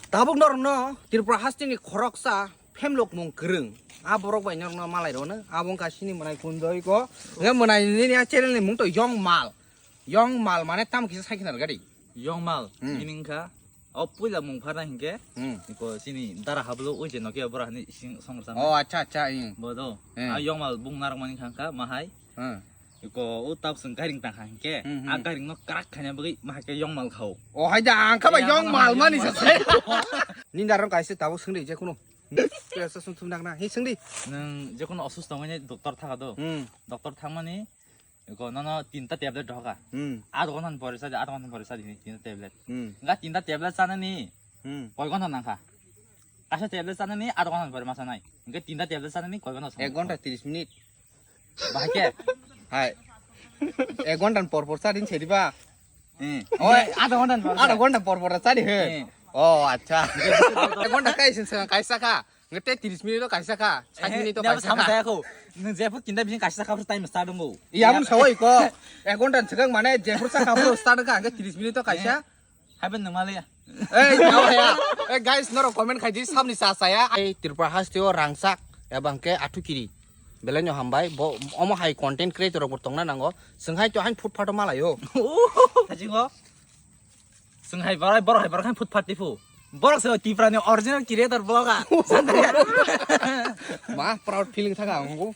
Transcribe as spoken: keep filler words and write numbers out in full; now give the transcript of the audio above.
Tabuk norokno Tripura hasteni khoroksa phemlok mung kwrwng. A borok bai norokno malai rwno. Abo wngkha sini mwnai Kunjoy ko. Nge mwnai nini a channel ni mung to Yong Mal. Yong Mal mane tamo kisa sai khna gari. Yong Mal, Hmm. Ini wngkha. O puila mung pharna hinkhe. Hmm. Iko sini dara hablo ui je Nokia bora hani sing song sama. Oh, acha, acha, ing. Bodo. Hmm. A Yong Mal bung narok mani khangkha mahai. Hmm. Iko o tabuk sung gairing tang kha hinkhe. Hmm, hmm. A gairing no krak khanya bagwi mahai ke Yong Mal khao. Oh, hai da, ang kha ba Yong Mal mani sa sai. Ninda rong kaisa tabuk sungri je kuno. Kaya sa sung thum nak na. Hi sungri. Nang je kuno osusto mani doctor thaka do. Hmm. Doctor thangmani iko nono tinta tablet dohoka. Hmm. Aat ghonta ni pore sadi, aat ghonta ni pore sadi ni tinta tablet. Hmm. Ga tinta tablet sana ni. Hmm. Koi ghonta nangkha. Kaisa tablet sana ni aat ghonta ni pore masa nai. Ga tinta tablet sana ni koi ghonta. Ek ghonta tiris minit. Bahai ke? Hai. Ek ghonta ni por por sadi ni sedi ba. Hmm. Oh, aat ghonta ni pore. Aat ghonta por por sadi he. Hmm. Oh, acha. Ek ghonta kai sin sang kaisa kha. Nge te tiris minute o kaisa kha, sait minute o kaisa kha. Nang jephru tinta bising kaisa kha time start wngo. Iya, mun sawi ko. Ek ghonta swkang mane jephru sa kha phru start kha, nge tiris minute o kaisa. Haiben nang maliya. Eh, nang maliya. Eh, guys, norok comment khai di, samni sa saya. Ai Tripura hasteo rangsak, eba hwnkhe athukiri. Belai no hambai, bo, omo hai content creator rok bo tongna nango. Swng hai to hain footpath o malaio. Hajingo. Swng hai borai, borok hai borok hai footpath tipu. Borok se Tripura ni original creator boga. Ma proud feeling thaka ang.